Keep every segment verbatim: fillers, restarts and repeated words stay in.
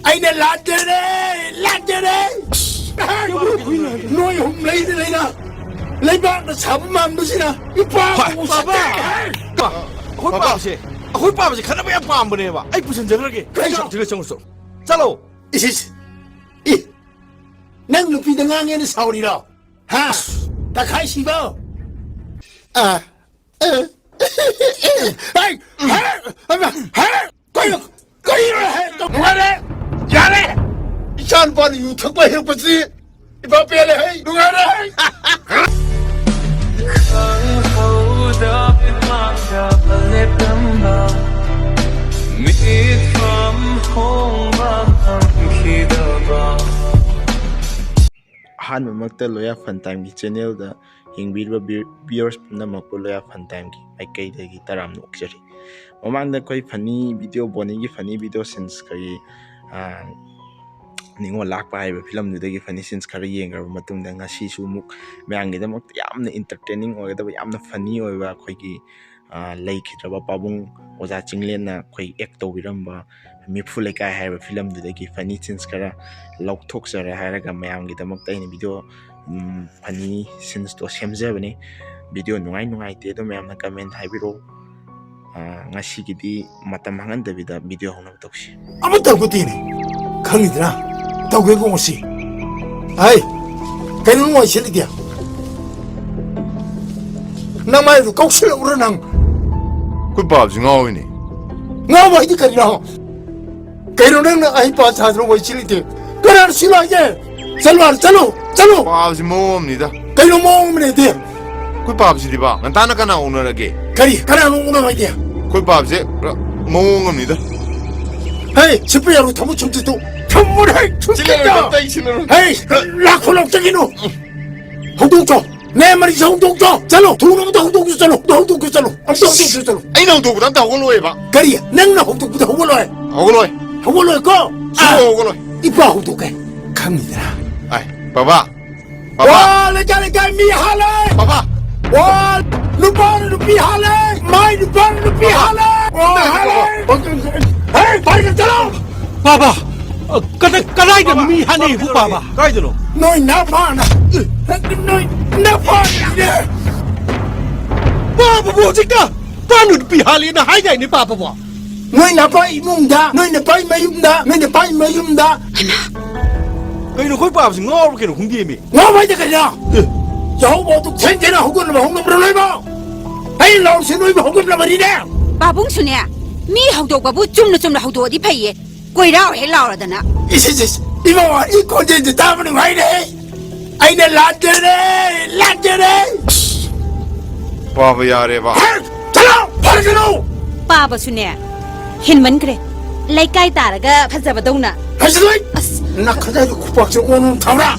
ꯑꯩꯅ ꯂꯥꯟꯖꯔꯦ, ꯂꯥꯟꯖꯔꯦ꯫ ꯅꯣꯏ ꯑꯍꯨꯝ ꯂꯩꯅ ꯂꯩꯅ ꯂꯩꯕꯥꯛꯅ ꯁꯥꯕ ꯃꯥꯟꯕꯁꯤꯅ ꯏꯄꯥ ꯍꯣꯏ, ꯀꯧꯕ ꯕꯥꯕꯥ! ꯁꯤꯠꯇꯦ꯫ ꯑꯩꯈꯣꯏ ꯕꯥꯕꯥ! ꯄꯥꯕꯁꯦ, ꯑꯩꯈꯣꯏ ꯄꯥꯕꯁꯦ ꯈꯠꯅꯕ ꯌꯥꯝ ꯄꯥꯝꯕꯅꯦꯕ꯫ ꯑꯩ ꯄꯨꯁꯤꯟꯖꯈ꯭ꯔꯒꯦ꯫ ꯀꯩꯅꯣ? ꯁꯤꯗ ꯆꯪꯉꯨ, ꯆꯪꯉꯨ꯫ ꯆꯠꯂꯣ꯫ ꯏꯁ, ꯏꯁ, ꯏ, ꯅꯪ ꯅꯨꯄꯤꯗ ꯉꯥꯡꯉꯦꯅ ꯁꯥꯎꯔꯤꯔꯣ? ꯍꯥ? ꯇꯈꯥꯏ ꯁꯤꯕꯧ? ꯑ, ꯑ, ꯍꯩ! ꯍꯩ! ꯍꯩ! ꯀꯩꯅꯣ? ꯀꯔꯤꯅꯣ? ꯍꯩ! ꯅꯨꯡꯉꯥꯏꯔꯦ! ꯌꯥꯔꯦ! ꯏꯆꯥ ꯅꯨꯄꯥꯅ ꯌꯨ ꯊꯛꯄ ꯍꯩꯔꯛꯄꯁꯤ ꯏꯄꯥ ꯄꯦꯜꯂꯦ ꯍꯩ! ꯅꯨꯡꯉꯥꯏꯔꯦ ꯍꯩ! ꯈꯪꯍꯧꯗ ꯃꯤꯠꯃꯥꯡꯗ ꯂꯦꯞꯂꯝꯕ, ꯃꯤꯠꯐꯝ ꯍꯣꯡꯕ ꯉꯝꯈꯤꯗꯕ꯫ ꯑꯍꯥꯟꯕꯃꯛꯇ ꯂꯣꯌꯥ ꯐꯟ ꯇꯥꯏꯝꯒꯤ ꯆꯦꯅꯦꯜꯗ ꯌꯦꯡꯕꯤꯔꯤꯕ ꯚ꯭ꯌꯨ-, ꯚ꯭ꯌꯨꯋꯔꯁ ꯄꯨꯝꯅꯃꯛꯄꯨ ꯂꯣꯌꯥ ꯐꯟ ꯇꯥꯏꯝꯒꯤ ꯃꯥꯏꯀꯩꯗꯒꯤ ꯇꯔꯥꯝꯅ ꯑꯣꯛꯆꯔꯤ꯫ ꯃꯃꯥꯡꯗ ꯑꯩꯈꯣꯏ ꯐꯅꯤ ꯚꯤꯗꯤꯑꯣ, ꯕꯣꯅꯤꯒꯤ ꯐꯅꯤ ꯚꯤꯗꯤꯑꯣ ꯁꯤꯟꯁ ꯑꯩꯈꯣꯏꯒꯤ, ꯑ, ꯅꯤꯉꯣꯜ ꯂꯥꯛꯄ ꯍꯥꯏꯕ ꯐꯤꯂꯝꯗꯨꯗꯒꯤ ꯐꯅꯤ ꯁꯤꯟꯁ ꯈꯔ ꯌꯦꯡꯈ꯭ꯔꯕ ꯃꯇꯨꯡꯗ ꯉꯁꯤꯁꯨ ꯑꯃꯨꯛ ꯃꯌꯥꯝꯒꯤꯗꯃꯛꯇ ꯌꯥꯝꯅ ꯏꯟꯇꯔꯇꯦꯅꯤꯡ ꯑꯣꯏꯒꯗꯕ, ꯌꯥꯝꯅ ꯐꯅꯤ ꯑꯣꯏꯕ ꯑꯩꯈꯣꯏꯒꯤ, ꯑ, ꯂꯩꯈꯤꯗ꯭ꯔꯕ ꯄꯥꯕꯨꯡ ꯑꯣꯖꯥ ꯆꯤꯡꯂꯦꯟꯅ ꯑꯩꯈꯣꯏ ꯑꯦꯛ ꯇꯧꯕꯤꯔꯝꯕ ꯃꯤꯐꯨ ꯂꯩꯀꯥꯏ ꯍꯥꯏꯔꯤꯕ ꯐꯤꯂꯝꯗꯨꯗꯒꯤ ꯐꯅꯤ ꯁꯤꯟꯁ ꯈꯔ ꯂꯧꯊꯣꯛꯆꯔꯦ ꯍꯥꯏꯔꯒ ꯃꯌꯥꯝꯒꯤꯗꯃꯛꯇ ꯑꯩꯅ ꯚꯤꯗꯤꯑꯣ, ꯎꯝ, ꯐꯅꯤ ꯁꯤꯟꯁꯇꯣ ꯁꯦꯝꯖꯕꯅꯤ꯫ ꯚꯤꯗꯤꯑꯣ ꯅꯨꯡꯉꯥꯏ ꯅꯨꯡꯉꯥꯏꯇꯦ ꯑꯗꯣ ꯃꯌꯥꯝꯅ ꯀꯃꯦꯟ ꯍꯥꯏꯕꯤꯔꯛꯑꯣ꯫ ꯑ, ꯉꯁꯤꯒꯤꯗꯤ ꯃꯇꯝ ꯃꯥꯡꯍꯟꯗꯕꯤꯗ ꯚꯤꯗꯤꯑꯣ ꯍꯧꯅꯕ ꯇꯧꯁꯤ꯫ ꯑꯃꯠꯇ ꯍꯧꯒꯠꯇꯦꯅꯦ꯫ ꯈꯪꯉꯤꯗꯅ? ꯇꯧꯒꯦꯀꯣ ꯉꯁꯤ꯫ ꯍꯩ! ꯀꯩꯅꯣ ꯅꯨꯡꯉꯥꯏꯁꯤꯜꯂꯤꯗꯤ? ꯅꯃꯥꯏꯗꯨ ꯀꯧꯁꯤꯜꯂꯛꯎꯔ ꯅꯪ? ꯑꯩꯈꯣꯏ ꯄꯥꯕꯁꯤ ꯉꯥꯎꯋꯤꯅꯦ꯫ ꯉꯥꯎꯕ ꯍꯥꯏꯗꯤ ꯀꯔꯤꯅꯣ? ꯀꯩꯅꯣ ꯅꯪꯅ ꯑꯩ ꯄꯥ ꯁꯥꯗꯅ ꯋꯥꯏꯁꯤꯜꯂꯤꯗꯤ? ꯀꯅꯥꯅ ꯁꯤꯜꯂꯣ ꯍꯥꯏꯒꯦ? ꯆꯠꯂꯣ ꯑꯥꯗ, ꯆꯠꯂꯣ, ꯆꯠꯂꯣ! ꯄꯥꯕꯁꯤ ꯃꯑꯣꯡ ꯑꯃꯅꯤꯗ꯫ ꯀꯩꯅꯣ ꯃꯑꯣꯡ ꯑꯃꯅꯤꯗꯤ? ꯑꯩꯈꯣꯏ ꯄꯥꯕꯁꯤꯗꯤꯕ ꯉꯟꯇꯥꯅ ꯀꯅꯥ ꯑꯣꯛꯅꯔꯒꯦ? ꯀꯔꯤ? ꯀꯅꯥꯅꯣ ꯑꯣꯛꯅꯕ ꯍꯥꯏꯗꯤ? ꯑꯩꯈꯣꯏ ꯄꯥꯕꯁꯦ ꯄꯨꯔꯥ ꯃꯑꯣꯡ ꯑꯃꯅꯤꯗ꯫ ꯍꯦ, ꯁꯤꯠꯄ ꯌꯥꯔꯣꯏ ꯊꯃꯣꯏ ꯁꯨꯝꯁꯤꯠꯇꯨ꯫ ꯊꯝꯃꯣ ꯍꯦ, ꯁꯨꯝꯁꯤꯠꯇ! ꯁꯤꯜꯂꯔꯣꯏ, ꯅꯠꯇꯦ, ꯁꯤꯜꯂꯔꯣꯏ꯫ ꯍꯦ, ꯂꯥꯛꯈꯣ ꯂꯥꯎ ꯆꯠꯈꯤꯅꯨ꯫ ꯍꯧꯗꯣꯛꯆꯣ꯫ ꯅꯌꯥꯝꯕꯅꯤꯁꯦ ꯍꯧꯗꯣꯛꯆꯣ꯫ ꯆꯠꯂꯣ꯫ ꯊꯨꯅ ꯑꯃꯨꯛꯇ ꯍꯧꯗꯣꯛꯆꯣ ꯆꯠꯂꯣ꯫ ꯑꯝꯇ ꯍꯧꯗꯣꯛꯆꯣ ꯆꯠꯂꯣ꯫ ꯑꯝꯇ ꯍꯧꯗꯣꯛꯆꯣ ꯆꯠꯂꯣ꯫ ꯑꯩꯅ ꯍꯧꯗꯣꯛꯄꯗ ꯑꯝꯇ ꯍꯧꯒꯠꯂꯣꯏꯕ꯫ ꯀꯔꯤ? ꯅꯪꯅ ꯍꯧꯗꯣꯛꯄꯗ ꯍꯧꯒꯠꯂꯣꯏ? ꯍꯧꯒꯠꯂꯣꯏ꯫ ꯍꯧꯒꯠꯂꯣꯏꯀꯣ? ꯁꯨꯡꯍꯧ ꯑꯥ, ꯍꯧꯒꯠꯂꯣꯏ꯫ ꯏꯄꯥ ꯍꯧꯗꯣꯛꯀꯦ꯫ ꯈꯪꯉꯤꯗꯅ? ꯑꯥꯏ, ꯕꯕꯥ꯫ ꯕꯕꯥ꯫ ꯋꯥ, ꯂꯩꯀꯥꯏ, ꯂꯩꯀꯥꯏ ꯃꯤ ꯍꯥꯜꯂꯦ! ꯕꯕꯥ꯫ ꯋꯥ, ꯅꯨꯄꯥꯅ ꯅꯨꯄꯤ ꯍꯥꯜꯂꯦ! ꯃꯥꯏ ꯅꯨꯄꯥꯅ ꯅꯨꯄꯤ ꯕꯕꯥ꯫ ꯍꯥꯜꯂꯦ! ꯋꯥ, ꯕꯕꯥ꯫ ꯍꯥꯜꯂꯦ! ꯍꯦ, ꯐꯥꯔꯒ ꯆꯠꯂꯣ! ꯕꯕꯥ꯫ ꯀꯗꯥꯏ, ꯀꯗꯥꯏꯗ ꯃꯤ ꯍꯥꯠꯅꯩꯕꯨ, ꯄꯥꯕ? ꯀꯥꯏꯗꯅꯣ? ꯅꯣꯏ ꯅꯄꯥꯅ, ꯅꯣꯏ ꯅꯄꯥꯅꯅꯦ꯫ ꯄꯥꯕꯕꯨ ꯍꯧꯖꯤꯛꯇ ꯄꯥ ꯅꯨꯄꯤ ꯍꯥꯠꯂꯦꯅ ꯍꯥꯏꯗꯥꯏꯅꯦ, ꯄꯥꯕꯕꯣ? ꯅꯣꯏ ꯅꯄꯥ ꯏꯃꯨꯡꯗ, ꯅꯣꯏ ꯅꯄꯥ ꯃꯌꯨꯝꯗ, ꯅꯣꯏ ꯅꯄꯥ ꯃꯌꯨꯝꯗ꯫ ꯀꯩꯅꯣ, ꯑꯩꯈꯣꯏ ꯄꯥꯕꯁꯤ ꯉꯥꯎꯔꯕ ꯀꯩꯅꯣ ꯈꯪꯗꯦꯃꯤ꯫ ꯉꯥꯎꯕ ꯍꯥꯏꯗꯤ ꯀꯩꯅꯣ? ꯑꯦ꯫ ꯌꯥꯍꯧꯕ ꯑꯗꯨ ꯊꯦꯡ ꯊꯦꯡꯅ ꯍꯧꯒꯠꯅꯕ ꯍꯧꯅꯕ꯭ꯔꯣ ꯅꯣꯏꯕꯣ? ꯑꯩ ꯂꯥꯎꯔꯤꯁꯦ ꯅꯣꯏꯕꯨ ꯍꯧꯒꯠꯅꯕꯅꯤꯅꯦ꯫ ꯄꯥꯕꯨꯡꯁꯨꯅꯦ, ꯃꯤ ꯍꯧꯗꯣꯛꯄꯕꯨ ꯆꯨꯝꯅ ꯆꯨꯝꯅ ꯍꯧꯗꯣꯛꯑꯗꯤ ꯐꯩꯌꯦ꯫ ꯀꯣꯏꯔꯥꯎ ꯍꯦꯛ ꯂꯥꯎꯔꯗꯅ꯫ ꯏꯁ, ꯏꯁ, ꯏꯁ, ꯏꯃꯥ, ꯋꯥꯔꯤ ꯈꯣꯟꯖꯦꯜꯁꯦ ꯇꯥꯕ ꯅꯨꯡꯉꯥꯏꯔꯦ꯫ ꯑꯩꯅ ꯂꯥꯟꯖꯔꯦ, ꯂꯥꯟꯖꯔꯦ꯫ ꯄꯥꯕ ꯌꯥꯔꯦꯕ꯫ ꯍꯦ, ꯆꯠꯂꯣ, ꯐꯔꯒꯅꯨ꯫ ꯄꯥꯕꯁꯨꯅꯦ, ꯍꯦꯟꯃꯟꯈ꯭ꯔꯦ꯫ ꯂꯩꯀꯥꯏ ꯇꯥꯔꯒ ꯐꯖꯕꯗꯧꯅ꯫ ꯐꯖꯂꯣꯏ꯫ ꯑꯁ꯫ ꯅꯈꯗꯥꯏꯗ ꯈꯨꯄꯥꯛꯁꯦ ꯑꯣꯟ ꯑꯣꯟ ꯊꯥꯕ꯭ꯔꯥ?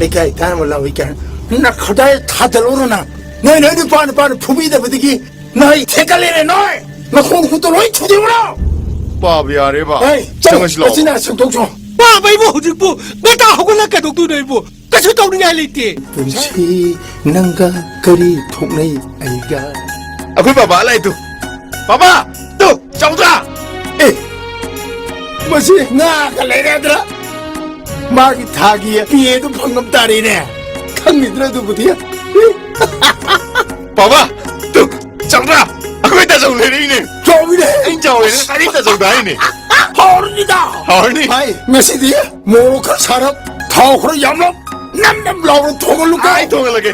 ꯂꯩꯀꯥꯏ ꯇꯥꯔꯕ ꯂꯥꯎꯏ ꯀꯥꯏꯅ꯫ ꯅꯈꯗꯥꯏ ꯊꯥꯗꯜꯂꯨꯔꯣ ꯅꯪ꯫ ꯅꯣꯏ, ꯅꯣꯏ ꯅꯨꯄꯥ ꯅꯨꯄꯥꯅ ꯐꯨꯕꯤꯗꯕꯗꯒꯤ ꯅꯣꯏ ꯊꯦꯛꯀꯠꯂꯦꯅꯦ ꯅꯣꯏ! ꯅꯈꯣꯡ ꯈꯨꯠꯇꯣ ꯂꯣꯏ ꯊꯨꯗꯦꯛꯎꯔꯣ! ꯄꯥꯕ ꯌꯥꯔꯦꯕ꯫ ꯍꯩ, ꯆꯪꯉꯁꯤ ꯂꯥꯛꯑꯣ꯫ ꯑꯁꯤꯅ ꯁꯦꯡꯗꯣꯛꯁꯣ꯫ ꯄꯥꯕ ꯑꯩꯕꯨ ꯍꯧꯖꯤꯛꯄꯨ ꯉꯟꯇꯥ ꯍꯧꯒꯠꯂꯒ ꯀꯩꯗꯧꯗꯣꯏꯅꯣ ꯑꯩꯕꯨ? ꯀꯩꯁꯨ ꯇꯧꯅꯤꯡꯉꯥꯏ ꯂꯩꯇꯦ꯫ ꯄꯨꯟꯁꯤ ꯅꯪꯒ ꯀꯔꯤ ꯊꯣꯛꯅꯩ ꯑꯩꯒ? ꯑꯩꯈꯣꯏ ꯕꯕꯥ ꯂꯥꯛꯏꯗꯨ꯫ ꯕꯕꯥ! ꯇꯨ! ꯆꯧꯗ꯭ꯔꯥ! ꯑꯦ! ꯃꯁꯤ ꯉꯥꯒ ꯂꯩꯔꯗ꯭ꯔꯥ? ꯃꯥꯒꯤ ꯊꯥꯒꯤ ꯄꯦꯗꯨ ꯐꯪꯉꯝ ꯇꯥꯔꯦꯅꯦ꯫ ꯈꯪꯉꯤꯗ꯭ꯔꯥ ꯑꯗꯨꯕꯨꯗꯤ? ꯕꯕꯥ! ꯇꯨ! ꯆꯧꯗ꯭ꯔꯥ! ꯑꯩꯈꯣꯏ ꯇꯥꯆꯧ ꯂꯩꯔꯛꯏꯅꯦ꯫ ꯆꯥꯎꯏꯅꯦ꯫ ꯑꯩꯅ ꯆꯥꯎꯋꯦꯅ ꯀꯔꯤ ꯇꯥꯆꯧꯗ ꯍꯥꯏꯅꯦ? ꯍꯥꯎꯔꯅꯤꯗ꯫ ꯍꯥꯎꯔꯅꯤ꯫ ꯍꯥꯏ, ꯉꯁꯤꯗꯤ ꯃꯣꯔꯣꯛ ꯈꯔ ꯁꯥꯔꯞ, ꯊꯥꯎ ꯈꯔ ꯌꯥꯝꯂꯞ, ꯅꯝ ꯅꯝ ꯂꯥꯎꯅ ꯊꯣꯡꯍꯜꯂꯨꯀꯣ꯫ ꯑꯩ ꯊꯣꯡꯍꯜꯂꯒꯦ꯫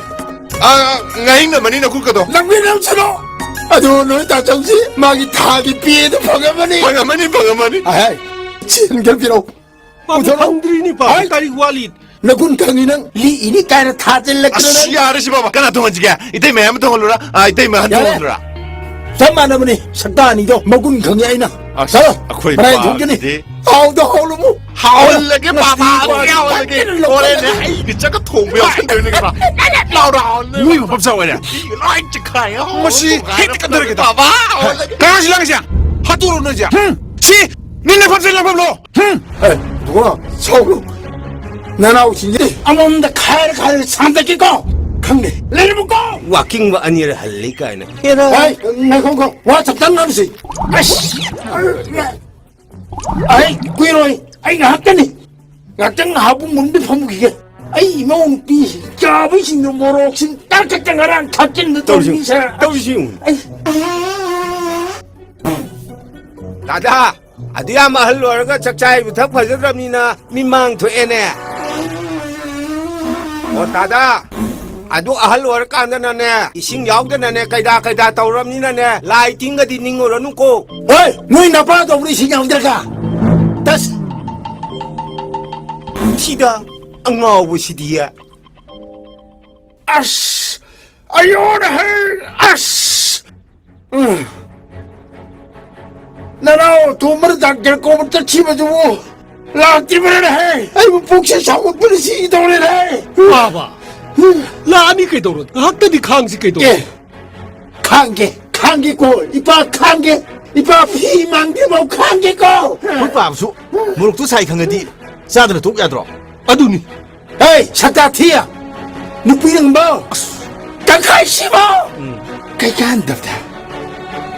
ꯑꯥ, ꯉꯥꯍꯤꯡꯅꯕꯅꯤꯅ ꯈꯨꯠꯀꯗꯣ꯫ ꯂꯪꯕꯤ ꯂꯪꯁꯅꯣ꯫ ꯑꯗꯣ ꯅꯣꯏ ꯇꯥꯆꯧꯁꯤ ꯃꯥꯒꯤ ꯊꯥꯒꯤ ꯄꯦꯗꯣ ꯐꯪꯉꯝꯃꯅꯤ꯫ ꯐꯪꯉꯝꯃꯅꯤ, ꯐꯪꯉꯝꯃꯅꯤ꯫ ꯑꯍꯦ, ꯁꯦꯟ ꯈꯔ ꯄꯤꯔꯛꯎ꯫ ꯄꯥꯕꯨꯡ ꯄꯨꯊꯣꯔꯛꯎ꯫ ꯐꯪꯗ꯭ꯔꯤꯅꯦ, ꯄꯥꯕꯨꯡ꯫ ꯍꯥꯏ꯫ ꯀꯔꯤ ꯋꯥꯠꯂꯤ? ꯅꯒꯨꯟ ꯈꯪꯉꯤ ꯅꯪ, ꯂꯤꯛꯏꯅꯤ ꯀꯥꯏꯅ ꯊꯥꯖꯤꯜꯂꯛꯇꯅ ꯑꯁ, ꯅꯪ꯫ ꯌꯥꯔꯦ ꯁꯤ, ꯕꯥꯕꯥ꯫ ꯀꯅꯥ ꯊꯣꯡꯍꯟꯁꯤꯒꯦ? ꯏꯇꯩ ꯃꯌꯥꯝ ꯊꯣꯡꯍꯜꯂꯨꯔꯥ? ꯑꯥ, ꯏꯇꯩ ꯃꯌꯥꯝ ꯌꯥꯔꯦ꯫ ꯊꯣꯡꯍꯜꯂꯨꯔꯥ? ꯆꯞ ꯃꯥꯟꯅꯕꯅꯤ, ꯁꯛꯇꯥ ꯑꯅꯤꯗꯣ ꯃꯒꯨꯟ ꯈꯪꯉꯤ ꯑꯩꯅ꯫ ꯑꯁ, ꯆꯠꯂꯣ, ꯑꯩꯈꯣꯏ ꯃꯔꯥꯏ ꯄꯥꯕꯗꯤ ꯊꯣꯡꯖꯅꯤ꯫ ꯍꯥꯎꯗ ꯍꯥꯎꯂꯨꯃꯨ꯫ ꯍꯥꯎꯍꯜꯂꯒꯦ, ꯉꯁꯤ ꯕꯥꯕꯥ, ꯍꯥꯎꯍꯜꯂꯒꯦ, ꯍꯥꯎꯍꯜꯂꯒꯦ꯫ ꯐꯖꯅ ꯂꯧꯈꯠꯂꯒꯦ꯫ ꯍꯣꯔꯦꯟꯅꯦ ꯑꯩꯒꯤ ꯆꯠꯀ ꯊꯣꯡꯕ ꯌꯥꯎꯁꯟꯗꯣꯏꯅꯦ, ꯕꯥꯕꯥ꯫ ꯂꯥꯎꯔ ꯍꯥꯎꯍꯜꯂꯒꯦ꯫ ꯃꯤ ꯃꯐꯝ ꯆꯥꯎꯋꯦꯅꯦ꯫ ꯂꯣꯏ ꯆꯤꯛꯈꯥꯏ꯫ ꯃꯁꯤ ꯍꯦꯛꯇ ꯀꯟꯊꯔꯒꯦ꯫ ꯕꯥꯕꯥ, ꯍꯥꯎꯍꯜꯂꯒꯦ꯫ ꯀꯅꯥꯁꯤ ꯂꯥꯡꯉꯤꯁꯦ? ꯍꯥꯠꯇꯣꯛꯑꯣ ꯅꯣꯏꯁꯦ꯫ ꯍꯝ! ꯁꯤ ꯅꯤꯡꯅ ꯐꯝꯁꯦ ꯂꯥꯡꯐꯝꯂꯣ? ꯍꯝ! ꯑꯦ, ꯏꯕꯨꯡꯉꯣ, ꯁꯥꯎꯅꯨ꯫ ꯅꯅꯥꯎꯁꯤꯡꯁꯦ ꯑꯃꯃꯝꯗ ꯈꯥꯏꯔ ꯈꯥꯏꯔꯒ ꯁꯥꯟꯗꯠꯀꯦꯀꯣ꯫ ꯈꯪꯗꯦ꯫ ꯂꯩꯔꯝꯃꯨꯀꯣ꯫ ꯋꯥꯀꯤꯡꯕ ꯑꯅꯤꯔ ꯍꯜꯂꯤ ꯀꯥꯏꯅ꯫ ꯍꯦꯔꯥ꯫ ꯑꯩ, ꯉꯥꯏꯈꯣ, ꯉꯥꯏꯈꯣ꯫ ꯋꯥ ꯆꯞꯇꯪ ꯉꯥꯡꯁꯤ꯫ ꯑꯁ! ꯑꯩ ꯀꯨꯏꯔꯣꯏ꯫ ꯑꯩ ꯉꯥꯏꯍꯥꯛꯇꯅꯤ꯫ ꯉꯥꯏꯍꯥꯛꯇꯪ ꯉꯥꯏꯍꯥꯛ ꯄꯨꯡ ꯃꯨꯟꯗꯤ ꯐꯝꯈꯤꯒꯦ꯫ ꯑꯩ ꯏꯃꯧ ꯅꯨꯄꯤ ꯆꯥꯕꯁꯤꯡꯗꯣ ꯃꯣꯔꯣꯛꯁꯤꯡ ꯇꯥꯛꯀꯛꯇ ꯉꯔꯥꯡ ꯊꯥꯛꯆꯤꯟꯗ ꯇꯧꯔꯤꯁꯤ ꯇꯧꯔꯤꯁꯦ꯫ ꯇꯧꯔꯤꯁꯤ ꯌꯦꯡꯉꯨ꯫ ꯑꯩ ꯗꯥꯗꯥ, ꯑꯗꯨ ꯌꯥꯝ ꯑꯍꯜ ꯑꯣꯏꯔꯒ ꯆꯥꯛꯆꯥ ꯌꯨꯊꯛ ꯐꯖꯗ꯭ꯔꯕꯅꯤꯅ ꯃꯤꯃꯥꯡ ꯊꯣꯛꯑꯦꯅꯦ꯫ ꯑꯣ ꯗꯥꯗꯥ, ꯑꯗꯨ ꯑꯍꯜ ꯑꯣꯏꯔꯀꯥꯟꯗꯅꯅꯦ, ꯏꯁꯤꯡ ꯌꯥꯎꯗꯅꯅꯦ, ꯀꯩꯗꯥ ꯀꯩꯗꯥ ꯇꯧꯔꯕꯅꯤꯅꯅꯦ, ꯂꯥꯏ ꯇꯤꯟꯒꯗꯤ ꯅꯤꯡꯉꯨꯔꯅꯨꯀꯣ꯫ ꯍꯣꯏ, ꯅꯣꯏ ꯅꯄꯥ ꯇꯧꯕꯗ ꯏꯁꯤꯡ ꯌꯥꯎꯗ꯭ꯔꯒ꯫ ꯇꯁ꯫ ꯁꯤꯗ ꯑꯉꯥꯎꯕꯁꯤꯗꯤ꯫ ꯑꯁ! ꯑꯌꯣꯅ ꯍꯩ! ꯑꯁ! ꯎꯝ꯫ ꯅꯅꯥꯎ ꯇꯣꯝꯕꯅ ꯗꯥꯛꯇꯔ ꯀꯧꯕ ꯆꯠꯈꯤꯕꯗꯨꯕꯨ ꯂꯥꯛꯇ꯭ꯔꯤꯕꯅꯦ ꯍꯦ! ꯑꯩꯕꯨ ꯄꯨꯛꯁꯦ ꯁꯥꯎꯒꯠꯄꯅ ꯁꯤꯒꯦ ꯇꯧꯔꯦꯅꯦ ꯍꯦ! ꯄꯥꯕ! ꯂꯥꯛꯑꯅꯤ ꯀꯩꯗꯧꯔꯣ? ꯉꯥꯏꯍꯥꯛꯇꯗꯤ ꯈꯥꯡꯁꯤ ꯀꯩꯗꯧꯔꯣ? ꯑꯦ! ꯈꯥꯡꯒꯦ, ꯈꯥꯡꯒꯦꯀꯣ, ꯏꯄꯥ ꯈꯥꯡꯒꯦ, ꯏꯄꯥ ꯐꯤ ꯃꯥꯡꯗꯦꯐꯥꯎ ꯈꯥꯡꯒꯦꯀꯣ꯫ ꯍꯣꯏ ꯄꯥꯕꯁꯨ ꯃꯣꯔꯣꯛꯇꯣ ꯁꯥꯏ ꯈꯪꯉꯗꯤ ꯆꯥꯗꯅ ꯇꯣꯛ ꯌꯥꯗ꯭ꯔꯣ? ꯑꯗꯨꯅꯤ꯫ ꯍꯦ, ꯁꯛꯇꯥ ꯊꯤ! ꯅꯨꯄꯤ ꯅꯪꯕꯣ! ꯇꯪꯈꯥꯏ ꯁꯤꯕꯣ! ꯎꯝ꯫ ꯀꯩ ꯀꯥꯟꯗꯕꯗ?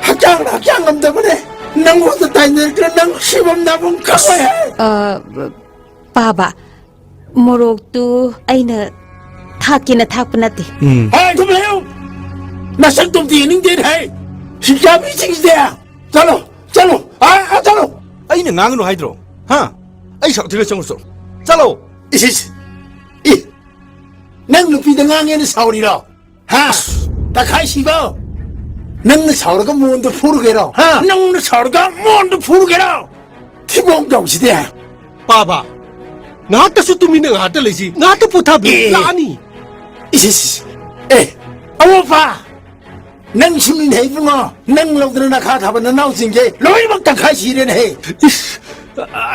ꯍꯛꯆꯥꯡꯅ ꯍꯛꯆꯥꯡ ꯉꯝꯗꯕꯅꯦ꯫ ꯅꯪꯉꯣꯟꯗ ꯇꯥꯏꯅꯔꯛꯇꯅ ꯅꯪ ꯁꯤꯐꯝ ꯅꯥꯐꯝ ꯈꯪꯉꯣꯏ ꯍꯦ! ꯑ, ꯄꯥꯕ, ꯃꯣꯔꯣꯛꯇꯨ ꯑꯩꯅ ꯊꯥꯛꯀꯦꯅ ꯊꯥꯛꯄ ꯅꯠꯇꯦ꯫ ꯎꯝ꯫ ꯍꯦ, ꯊꯨꯝ ꯂꯩꯌꯨ! ꯅꯁꯛꯇꯨꯝꯇ ꯌꯦꯡꯅꯤꯡꯗꯦꯅꯦ ꯍꯦ! ꯁꯤꯡꯖꯥꯕꯤꯁꯤꯡꯁꯦ! ꯆꯠꯂꯣ! ꯆꯠꯂꯣ! ꯑꯥ, ꯑꯥ, ꯆꯠꯂꯣ! ꯑꯩꯅ ꯉꯥꯡꯒꯅꯨ ꯍꯥꯏꯗ꯭ꯔꯣ? ꯍꯥ? ꯑꯩ ꯁꯥꯎꯊꯤꯔ ꯆꯪꯉꯨ ꯆꯠꯂꯣ꯫ ꯆꯠꯂꯣ! ꯏꯁ, ꯏꯁ! ꯏ! ꯅꯪ ꯅꯨꯄꯤꯗ ꯉꯥꯡꯉꯦꯅ ꯁꯥꯎꯔꯤꯔꯣ? ꯍꯥ? ꯇꯈꯥꯏ ꯁꯤꯕꯧ! ꯅꯪꯅ ꯁꯥꯎꯔꯒ ꯃꯣꯟꯗ ꯐꯨꯔꯨꯒꯦꯔꯣ? ꯍꯥ? ꯅꯪꯅ ꯁꯥꯎꯔꯒ ꯃꯣꯟꯗ ꯐꯨꯔꯨꯒꯦꯔꯣ? ꯊꯤꯕꯣꯡ ꯇꯧꯁꯤꯗꯤ! ꯄꯥꯕ! ꯉꯥꯏꯍꯥꯛꯇꯁꯨ ꯇꯨꯃꯤꯟꯅ ꯉꯥꯏꯍꯥꯛꯇ ꯂꯩꯁꯤ꯫ ꯉꯥꯏꯍꯥꯛꯇ ꯄꯣꯊꯥꯕꯤꯌꯨ꯫ ꯑꯦ! ꯂꯥꯛꯑꯅꯤ꯫ ꯏꯁ, ꯏꯁ, ꯏꯁ! ꯑꯦ! ꯑꯋꯣꯄꯥ! ꯅꯪ ꯁꯨꯃꯤꯟ ꯍꯩ ꯏꯕꯨꯡꯉꯣ! ꯅꯪ ꯂꯧꯗꯅ ꯅꯈꯥ ꯊꯥꯕ ꯅꯅꯥꯎꯁꯤꯡꯁꯦ ꯂꯣꯏꯅꯃꯛ ꯇꯪꯈꯥꯏ ꯁꯤꯔꯦꯅꯦ ꯍꯦ! ꯏꯁ!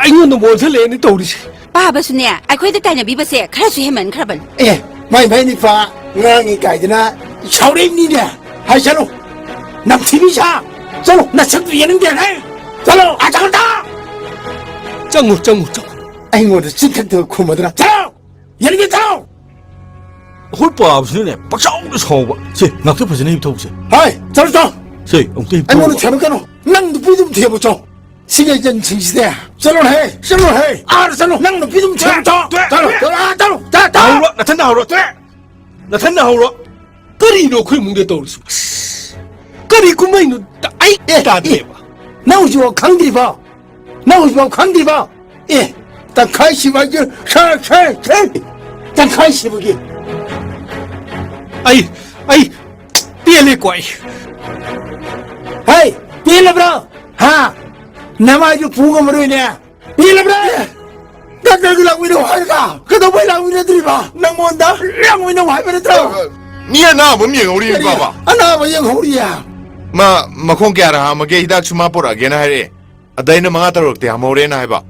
ꯑꯩꯉꯣꯟꯗ ꯃꯣꯟꯊꯜꯂꯛꯑꯦꯅꯦ ꯇꯧꯔꯤꯁꯦ꯫ ꯄꯥꯕꯁꯨꯅꯦ, ꯑꯩꯈꯣꯏꯗ ꯇꯥꯏꯅꯕꯤꯕꯁꯦ ꯈꯔꯁꯨ ꯍꯦꯟꯃꯟꯈ꯭ꯔꯕꯅꯤ꯫ ꯑꯦ, ꯃꯥꯏ ꯃꯥꯏ ꯅꯤꯄꯥ ꯉꯥꯡꯉꯤ ꯀꯥꯏꯗꯅ ꯁꯥꯎꯔꯛꯏꯕꯅꯤꯅꯦ꯫ ꯍꯥꯏ ꯆꯠꯂꯨ, ꯅꯝꯊꯤꯕꯤ ꯁꯥ! ꯆꯠꯂꯨ, ꯅꯁꯛꯇꯨ ꯌꯦꯡꯅꯤꯡꯗꯦ ꯍꯦ! ꯆꯠꯂꯨ, ꯑꯥ ꯆꯠꯂꯨ ꯇꯥ! ꯆꯪꯉꯨ, ꯆꯪꯉꯨ, ꯆꯪꯉꯨ꯫ ꯑꯩꯉꯣꯟꯗ ꯆꯤꯟ ꯈꯛꯇ ꯈꯨꯝꯃꯗꯅ꯫ ꯆꯠꯂꯨ! ꯌꯦꯡꯅꯤꯡꯗꯦ, ꯆꯠꯂꯨ! ꯑꯩꯈꯣꯏ ꯄꯥꯕꯁꯤꯅꯅꯦ, ꯄꯪꯁꯥꯎꯗ ꯁꯥꯎꯕ꯫ ꯁꯦ, ꯉꯥꯛꯇ ꯐꯖꯅ ꯍꯤꯞꯊꯧꯁꯦ꯫ ꯍꯥꯏ, ꯆꯠꯂꯨ, ꯆꯠꯂꯨ! ꯁꯦ, ꯑꯃꯨꯛꯇ ꯍꯤꯞꯊꯧꯕ꯫ ꯑꯩꯉꯣꯟꯗ ꯊꯦꯝꯃꯛꯀꯅꯨ꯫ ꯅꯪ ꯅꯨꯄꯤꯗꯨ ꯑꯃꯨꯛ ꯊꯦꯝꯃꯨ ꯆꯣ꯫ ꯁꯤꯒꯤ ꯖꯟꯁꯤꯡꯁꯤꯗꯤ꯫ ꯆꯠꯂꯣꯍꯦ, ꯆꯠꯂꯣꯍꯦ꯫ ꯑꯥꯗ ꯆꯠꯂꯣ꯫ ꯅꯪ ꯅꯨꯄꯤꯗꯨꯝ ꯊꯤꯔꯨꯆꯣ꯫ ꯇꯣꯛꯑꯦ, ꯆꯠꯂꯣ, ꯇꯣꯛꯑꯦ꯫ ꯆꯠꯂꯣ, ꯑꯥ, ꯆꯠꯂꯣ꯫ ꯇꯥ, ꯇꯥ꯫ ꯍꯧꯔꯣ, ꯅꯊꯟꯗ ꯍꯧꯔꯣ, ꯇꯣꯛꯑꯦ꯫ ꯅꯊꯟꯗ ꯍꯧꯔꯣ꯫ ꯀꯔꯤꯅꯣ ꯑꯩꯈꯣꯏ ꯏꯃꯨꯡꯗ ꯇꯧꯔꯤꯁꯤꯕꯣ? ꯀꯔꯤ ꯀꯨꯝꯍꯩꯅꯣ? ꯑꯩ ꯑꯦ, ꯇꯥꯗ꯭ꯔꯦꯕ꯫ ꯅꯪ ꯍꯧꯖꯤꯛꯐꯥꯎ ꯈꯪꯗ꯭ꯔꯤꯕꯣ? ꯅꯪ ꯍꯧꯖꯤꯛꯐꯥꯎ ꯈꯪꯗ꯭ꯔꯤꯕꯣ? ꯑꯦ, ꯇꯪꯈꯥꯏ ꯁꯤꯕ ꯍꯥꯏꯁꯦ, ꯁꯦ, ꯁꯦ, ꯁꯦ, ꯇꯪꯈꯥꯏ ꯁꯤꯕꯒꯤ꯫ ꯑꯩ, ꯑꯩ ꯄꯦꯜꯂꯦꯀꯣ ꯑꯩ꯫ ꯍꯩ, ꯄꯦꯜꯂꯕ꯭ꯔꯣ? ꯍꯥ? ꯅꯃꯥꯏꯗꯨ ꯄꯨ ꯉꯝꯃꯔꯣꯏꯅꯦ꯫ ꯄꯦꯜꯂꯕ꯭ꯔꯥ? ꯗꯥꯛꯇꯔꯒꯤ ꯂꯥꯛꯃꯤꯟꯅꯧ ꯍꯥꯏꯔꯒ ꯀꯩꯗꯧꯕꯩ ꯂꯥꯛꯃꯤꯟꯅꯗ꯭ꯔꯤꯕ? ꯅꯪꯉꯣꯟꯗ ꯂꯥꯛꯃꯤꯟꯅꯧ ꯍꯥꯏꯕ ꯅꯠꯇ꯭ꯔꯣ? ꯃꯤ ꯑꯅꯥꯕ ꯑꯃ ꯌꯦꯡꯍꯧꯔꯤ, ꯀꯔꯤ? ꯕꯥꯕꯥ꯫ ꯑꯅꯥꯕ ꯌꯦꯡꯍꯧꯔꯤꯌꯦ? ꯃꯥ ꯃꯈꯣꯡ ꯀꯌꯥꯔꯛ ꯍꯥꯝꯃꯒꯦ, ꯍꯤꯗꯥꯛꯁꯨ ꯃꯥ ꯄꯨꯔꯛꯑꯒꯦꯅ ꯍꯥꯏꯔꯛꯑꯦ꯫ ꯑꯗ ꯑꯩꯅ ꯃꯉꯥ ꯇꯔꯨꯛꯇꯤ ꯍꯥꯝꯍꯧꯔꯦꯅ ꯍꯥꯏꯕ꯫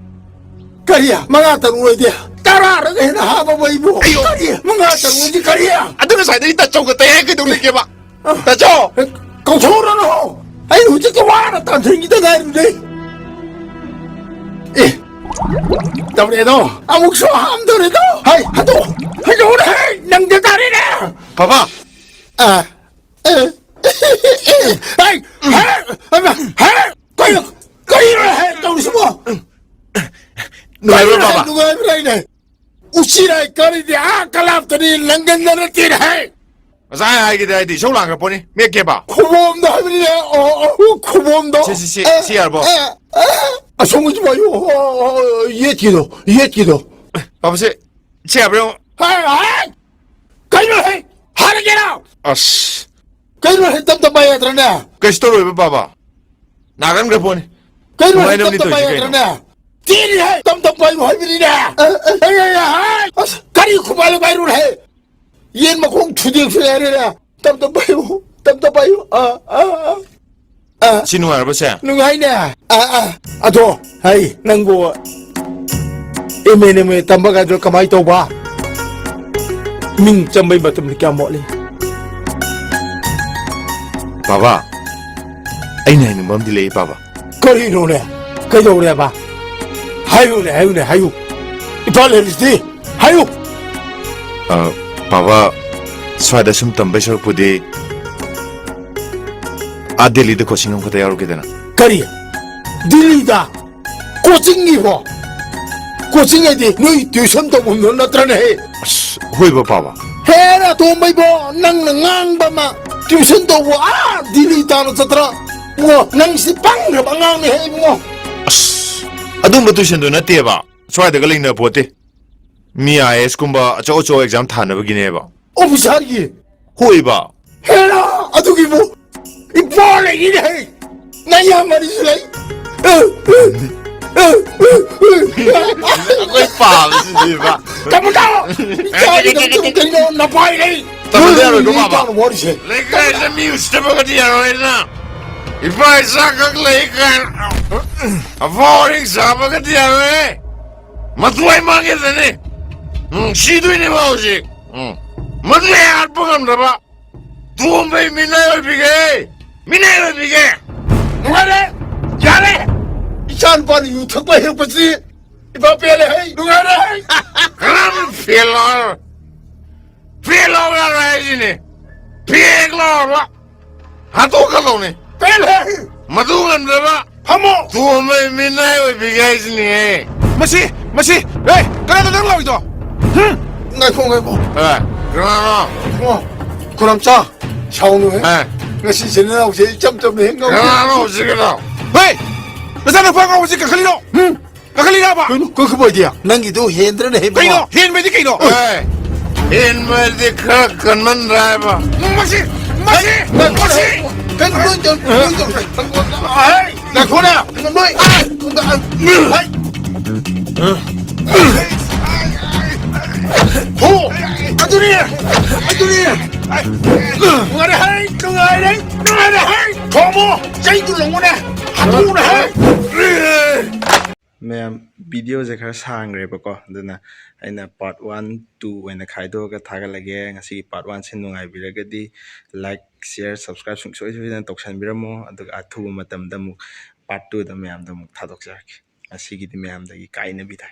ꯀꯔꯤ? ꯃꯉꯥ ꯇꯔꯨꯛ ꯑꯣꯏꯗꯦ, ꯇꯔꯥꯔꯛ ꯍꯦꯟꯅ ꯍꯥꯝꯃꯕ ꯑꯩꯕꯨ꯫ ꯑꯌꯣ! ꯀꯔꯤ? ꯃꯉꯥ ꯇꯔꯨꯛ ꯑꯣꯏꯗꯤ ꯀꯔꯤ? ꯑꯗꯨ ꯉꯁꯥꯏꯗꯒꯤ ꯇꯥꯆꯧꯒ ꯇꯩ ꯍꯥꯏ ꯀꯩꯗꯧ ꯂꯩꯒꯦꯕ? ꯇꯥꯆꯧ! ꯀꯧꯊꯣꯛꯎꯔꯅꯨ! ꯑꯩ ꯍꯧꯖꯤꯛꯇ ꯋꯥꯅ ꯇꯥꯟꯊꯣꯛꯈꯤꯗ ꯉꯥꯏꯔꯤꯕꯅꯦ꯫ ꯑꯦ! ꯇꯧꯔꯦꯗꯣ! ꯑꯃꯨꯛꯁꯨ ꯍꯥꯝꯗꯧꯔꯦꯗꯣ! ꯍꯩ! ꯍꯟꯗꯣꯛ! ꯍꯟꯗꯣꯛꯎꯅꯦ! ꯍꯩ! ꯅꯪꯗ ꯇꯥꯔꯦꯅꯦ! ꯄꯥꯄꯥ! ꯑ, ꯑ, ꯍꯩ! ꯍꯩ! ꯍꯩ! ꯀꯩꯅꯣ? ꯀꯔꯤꯅꯣ ꯍꯦꯛ ꯇꯧꯔꯤꯁꯤꯕꯣ? ꯅꯨꯡꯉꯥꯏꯕ꯭ꯔꯣ, ꯀꯔꯤꯅꯣ ꯍꯦꯛ ꯄꯥꯄꯥ? ꯅꯨꯡꯉꯥꯏꯕ꯭ꯔꯥ ꯍꯥꯏꯅꯦ? ꯎꯆꯤꯔꯥꯏ ꯀꯔꯤꯗꯤ ꯑꯥ ꯀꯂꯥꯞꯇꯅꯤ ꯂꯪꯒꯟꯗ ꯅꯠꯇꯦꯅꯦ ꯍꯦ! ꯉꯁꯥꯏ ꯍꯥꯏꯒꯦꯗꯤ ꯍꯥꯏꯗꯤ ꯏꯁꯧ ꯂꯥꯡꯈ꯭ꯔ ꯄꯣꯠꯅꯤ꯫ ꯃꯦꯠꯀꯦꯕ? ꯈꯨꯕꯣꯝꯗꯣ ꯍꯥꯏꯕꯅꯤꯅꯦ꯫ ꯑꯣ, ꯑꯣ, ꯑꯣ, ꯈꯨꯕꯣꯝꯗꯣ꯫ ꯁꯤ, ꯁꯤ, ꯁꯤ, ꯑꯦ, ꯁꯤ ꯌꯥꯔꯕꯣ? ꯑꯦ, ꯑꯦ, ꯑꯁꯣꯝꯒꯤꯁꯨ ꯄꯥꯏꯌꯨ꯫ ꯑꯣ, ꯑꯣ, ꯑꯣ, ꯌꯦꯠꯀꯤꯗꯣ, ꯌꯦꯠꯀꯤꯗꯣ꯫ ꯄꯥꯄꯥꯁꯦ, ꯁꯤ ꯌꯥꯕ꯭ꯔꯥ ꯌꯦꯡꯉꯣ꯫ ꯍꯥꯏ, ꯍꯥꯏ! ꯀꯩꯅꯣ ꯍꯦ? ꯍꯥꯏꯔꯒꯦꯔꯣ? ꯑꯁ꯫ ꯀꯩꯅꯣ ꯍꯦ? ꯇꯞ ꯇꯞ ꯄꯥꯏ ꯌꯥꯗ꯭ꯔꯅꯦ? ꯀꯩꯁꯨ ꯇꯧꯔꯣꯏꯕ, ꯄꯥꯄꯥ꯫ ꯅꯥꯒꯟꯈ꯭ꯔ ꯄꯣꯠꯅꯤ꯫ ꯀꯩꯅꯣ ꯍꯦ? ꯅꯨꯡꯉꯥꯏꯅꯕꯅꯤ ꯇꯞ ꯇꯞ ꯇꯧꯔꯤꯁꯦ ꯄꯥꯏ ꯀꯩꯅꯣ꯫ ꯌꯥꯗ꯭ꯔꯅꯦ? ꯇꯦꯔꯤ ꯍꯦ! ꯇꯞ ꯇꯞ ꯄꯥꯏꯌꯨ ꯍꯥꯏꯕꯅꯤꯅꯦ꯫ ꯑꯦ, ꯑꯦ, ꯑꯦ, ꯑꯦ, ꯍꯥꯏ! ꯑꯁ, ꯀꯔꯤ ꯈꯨꯄꯥꯏ ꯄꯥꯏꯔꯨꯔꯦ ꯍꯦ? ꯌꯦꯟ ꯃꯈꯣꯡ ꯊꯨꯗꯦꯛꯁꯨ ꯌꯥꯔꯦꯅꯦ꯫ ꯇꯞ ꯇꯞ ꯄꯥꯏꯌꯨ, ꯇꯞ ꯇꯞ ꯄꯥꯏꯌꯨ꯫ ꯑꯥ, ꯑꯥ, ꯑꯥ꯫ ꯑꯥ꯫ ꯁꯤ ꯅꯨꯡꯉꯥꯏꯔꯕ ꯁꯦ? ꯅꯨꯡꯉꯥꯏꯅꯦ꯫ ꯑꯥ, ꯑꯥ꯫ ꯑꯗꯣ, ꯍꯩ, ꯅꯪꯕꯨ ꯑꯦꯝ ꯑꯦ ꯅꯦꯝ ꯑꯦ ꯇꯝꯕ ꯀꯥꯏꯗꯣ ꯀꯃꯥꯏ ꯇꯧꯕ? ꯃꯤꯡ ꯆꯝꯕꯩ ꯃꯇꯝꯗꯤ ꯀꯌꯥꯝ ꯋꯥꯠꯂꯤ? ꯕꯥꯕꯥ, ꯑꯩꯅ ꯍꯥꯏꯅꯤꯡꯕ ꯑꯃꯗꯤ ꯂꯩ, ꯕꯥꯕꯥ꯫ ꯀꯔꯤꯅꯣꯅꯦ? ꯀꯩꯗꯧꯔꯦꯕ? ꯍꯥꯏꯌꯨꯅꯦ, ꯍꯥꯏꯌꯨꯅꯦ, ꯍꯥꯏꯌꯨ꯫ ꯏꯝꯐꯥꯜ ꯂꯩꯔꯤꯁꯤꯗꯤ? ꯍꯥꯏꯌꯨ! ꯑ, ꯕꯥꯕꯥ, ꯁ꯭ꯋꯥꯏꯗ ꯁꯨꯝ ꯇꯝꯕꯩ ꯁꯔꯨꯛꯄꯨꯗꯤ ꯑꯥ ꯗꯦꯜꯂꯤꯗ ꯀꯣꯆꯤꯡ ꯑꯃꯈꯛꯇ ꯌꯥꯎꯔꯨꯒꯦꯗꯅ꯫ ꯀꯔꯤ? ꯗꯤꯜꯂꯤꯗ ꯀꯣꯆꯤꯡꯒꯤꯕꯣ? ꯀꯣꯆꯤꯡ ꯍꯥꯏꯗꯤ ꯅꯣꯏ ꯇ꯭ꯌꯨꯁꯟ ꯇꯧꯐꯝꯗꯣ ꯅꯠꯇ꯭ꯔꯅꯦ? ꯑꯁ, ꯍꯣꯏꯕ, ꯄꯥꯕ꯫ ꯍꯦꯔꯥ ꯇꯣꯝꯕꯩꯕꯣ, ꯅꯪꯅ ꯉꯥꯡꯕ ꯑꯃ, ꯇ꯭ꯌꯨꯁꯟ ꯇꯧꯕ ꯑꯥ ꯗꯤꯜꯂꯤ ꯇꯥꯅ ꯆꯠꯇ꯭ꯔꯥ? ꯏꯕꯨꯡꯉꯣ, ꯅꯪꯁꯤ ꯄꯪꯈ꯭ꯔꯕ ꯑꯉꯥꯡꯅꯦꯍꯦ, ꯏꯕꯨꯡꯉꯣ꯫ ꯑꯁ, ꯑꯗꯨꯝꯕ ꯇ꯭ꯌꯨꯁꯟꯗꯣ ꯅꯠꯇꯦꯕ, ꯁ꯭ꯋꯥꯏꯗꯒ ꯂꯩꯅ ꯄꯣꯠꯇꯦ꯫ ꯃꯤ ꯑꯥꯏ ꯑꯦꯁ ꯀꯨꯝꯕ ꯑꯆꯧ ꯑꯆꯧꯕ ꯑꯦꯛꯖꯥꯝ ꯊꯥꯅꯕꯒꯤꯅꯦꯕ꯫ ꯑꯣꯐꯤꯁꯥꯔꯒꯤ? ꯍꯣꯏꯕ꯫ ꯍꯦꯔꯥ, ꯑꯗꯨꯒꯤꯕꯨ ꯏꯄꯣ ꯂꯩꯔꯤꯅꯦ ꯍꯦ꯫ ꯅꯌꯥꯝꯕꯅꯤꯁꯨ ꯂꯩ꯫ ꯑꯩꯈꯣꯏ ꯄꯥꯕꯁꯤꯗꯤꯕ꯫ ꯇꯥꯃꯣ, ꯇꯥꯃꯣ! ꯏꯆꯥꯒꯤꯗꯃꯛꯇꯕꯨ ꯀꯩꯅꯣ ꯅꯄꯥꯏ ꯂꯩ꯫ ꯇꯝꯕꯗ ꯌꯥꯔꯣꯏꯀꯣ, ꯅꯣꯏ ꯄꯥꯕ꯫ ꯏꯆꯥꯅ ꯋꯥꯔꯤꯁꯦ꯫ ꯂꯩꯀꯥꯏꯗ ꯃꯤ ꯎꯁꯤꯠꯇꯕꯒꯗꯤ ꯌꯥꯔꯣꯏꯅ꯫ ꯏꯄꯥ ꯏꯆꯥ ꯈꯛ ꯂꯩ ꯀꯥꯏꯅ ꯑꯐꯥꯎ ꯑꯔꯤꯡ ꯁꯥꯕꯒꯗꯤ ꯌꯥꯔꯣꯏꯍꯦ꯫ ꯃꯇꯨ ꯑꯩ ꯃꯥꯡꯒꯦꯗꯅꯤ꯫ ꯎꯝ, ꯁꯤꯗꯣꯏꯅꯦꯕ ꯍꯧꯖꯤꯛ꯫ ꯎꯝ꯫ ꯃꯗꯨ ꯑꯩ ꯍꯥꯠꯄ ꯉꯝꯗ꯭ꯔꯕ꯫ ꯇꯣꯝꯕꯩ ꯃꯤꯅꯥꯏ ꯑꯣꯏꯕꯤꯒꯦ꯫ ꯃꯤꯅꯥꯏ ꯑꯣꯏꯕꯤꯒꯦ꯫ ꯅꯨꯡꯉꯥꯏꯔꯦ꯫ ꯌꯥꯔꯦ꯫ ꯏꯆꯥ ꯅꯨꯄꯥꯅ ꯌꯨ ꯊꯛꯄ ꯍꯦꯛꯄꯁꯤ ꯏꯄꯥ ꯄꯦꯜꯂꯦ ꯍꯩ꯫ ꯅꯨꯡꯉꯥꯏꯔꯦ ꯍꯩ꯫ ꯀꯔꯝ ꯐꯦꯜ ꯑꯣꯏꯔ-, ꯐꯦꯜ ꯑꯣꯏꯔ ꯍꯥꯏꯁꯤꯅꯦ꯫ ꯐꯦꯛ ꯂꯥꯎꯔꯕ꯫ ꯍꯥꯠꯇꯣꯛꯀꯗꯧꯅꯤ꯫ ꯄꯦꯜꯂꯦ꯫ ꯃꯗꯨ ꯉꯝꯗ꯭ꯔꯕ꯫ ꯐꯝꯃꯣ꯫ ꯇꯣꯝꯕꯩ ꯃꯤꯅꯥꯏ ꯑꯣꯏꯕꯤꯒꯦ ꯍꯥꯏꯁꯤꯅꯦ꯫ ꯃꯁꯤ, ꯃꯁꯤ, ꯑꯦ, ꯀꯅꯥꯅꯣ ꯅꯪ ꯂꯥꯎꯔꯤꯗꯣ? ꯍꯨꯝ? ꯉꯥꯏꯈꯣ, ꯉꯥꯏꯈꯣ꯫ ꯑꯦ, ꯀꯅꯥꯅꯣ? ꯏꯕꯨꯡꯉꯣ, ꯈꯨꯔꯝꯆꯥ, ꯁꯥꯎꯅꯨꯍꯦ꯫ ꯑꯦ꯫ ꯉꯁꯤ ꯏꯆꯤꯟ ꯏꯅꯥꯎꯁꯦ ꯏꯆꯝ ꯆꯝꯅ ꯍꯦꯛ ꯉꯥꯎꯖꯩ꯫ ꯀꯅꯥꯅꯣ ꯍꯧꯖꯤꯛꯀꯤꯗꯣ? ꯍꯦ! ꯅꯆꯥꯅꯨꯄꯥ ꯉꯥꯎꯕꯁꯤ ꯀꯥꯈꯠꯂꯤꯔꯣ? ꯍꯨꯝ? ꯀꯥꯈꯠꯂꯤꯔꯕ? ꯀꯩꯅꯣ, ꯀꯥꯈꯠꯄ ꯑꯣꯏꯗꯤ? ꯅꯪꯒꯤꯗꯨ ꯍꯦꯟꯗ꯭ꯔꯅꯦ ꯍꯦ, ꯏꯕꯨꯡꯉꯣ? ꯀꯩꯅꯣ? ꯍꯦꯟꯕꯗꯤ ꯀꯩꯅꯣ? ꯑꯦ, ꯍꯦꯟꯕꯗꯤ ꯈꯔ ꯀꯟꯃꯟꯗ꯭ꯔꯥ ꯍꯥꯏꯕ? ꯃꯁꯤ! ꯃꯁꯤ! ꯃꯁꯤ! ꯀꯩꯅꯣ, ꯂꯣꯏ ꯇꯧ-, ꯂꯣꯏ ꯇꯧ-, ꯍꯦ! ꯉꯥꯏꯈꯣꯅꯦ! ꯅꯣꯏ! ꯍꯥꯏ! ꯍꯣ! ꯑꯗꯨꯅꯤ! ꯑꯗꯨꯅꯤ! ꯅꯨꯡꯉꯥꯏꯔꯦ ꯍꯥꯏ! ꯅꯨꯡꯉꯥꯏꯔꯦ! ꯅꯨꯡꯉꯥꯏꯔꯦ ꯍꯥꯏ! ꯊꯣꯡꯃꯣ! ꯆꯩꯗꯨ ꯂꯪꯉꯨꯅꯦ! ꯍꯥꯠꯇꯣꯛꯎꯅꯦ ꯍꯥꯏ! ꯃꯌꯥꯝ, ꯚꯤꯗꯤꯑꯣꯁꯦ ꯈꯔ ꯁꯥꯡꯈ꯭ꯔꯦꯕꯀꯣ, ꯑꯗꯨꯅ ꯑꯩꯅ ꯄꯥꯔꯠ ꯋꯥꯟ, ꯇꯨ ꯑꯣꯏꯅ ꯈꯥꯏꯗꯣꯛꯑꯒ ꯊꯥꯒꯠꯂꯒꯦ꯫ ꯉꯁꯤꯒꯤ ꯄꯥꯔꯠ ꯋꯥꯟꯁꯦ ꯅꯨꯡꯉꯥꯏꯕꯤꯔꯒꯗꯤ ꯂꯥꯏꯛ, ꯁꯤꯌꯔ, ꯁꯕꯁꯀ꯭ꯔꯥꯏꯕ ꯁꯨꯡꯁꯣꯏ ꯁꯣꯏꯗꯅ ꯇꯧꯁꯟꯕꯤꯔꯝꯃꯣ꯫ ꯑꯗꯨꯒ ꯑꯊꯨꯕ ꯃꯇꯝꯗ ꯑꯃꯨꯛ ꯄꯥꯔꯠ ꯇꯨꯗ ꯃꯌꯥꯝꯗ ꯑꯃꯨꯛ ꯊꯥꯗꯣꯛꯆꯔꯛꯀꯦ꯫ ꯉꯁꯤꯒꯤꯗꯤ ꯃꯌꯥꯝꯗꯒꯤ ꯀꯥꯏꯅꯕꯤꯗ꯫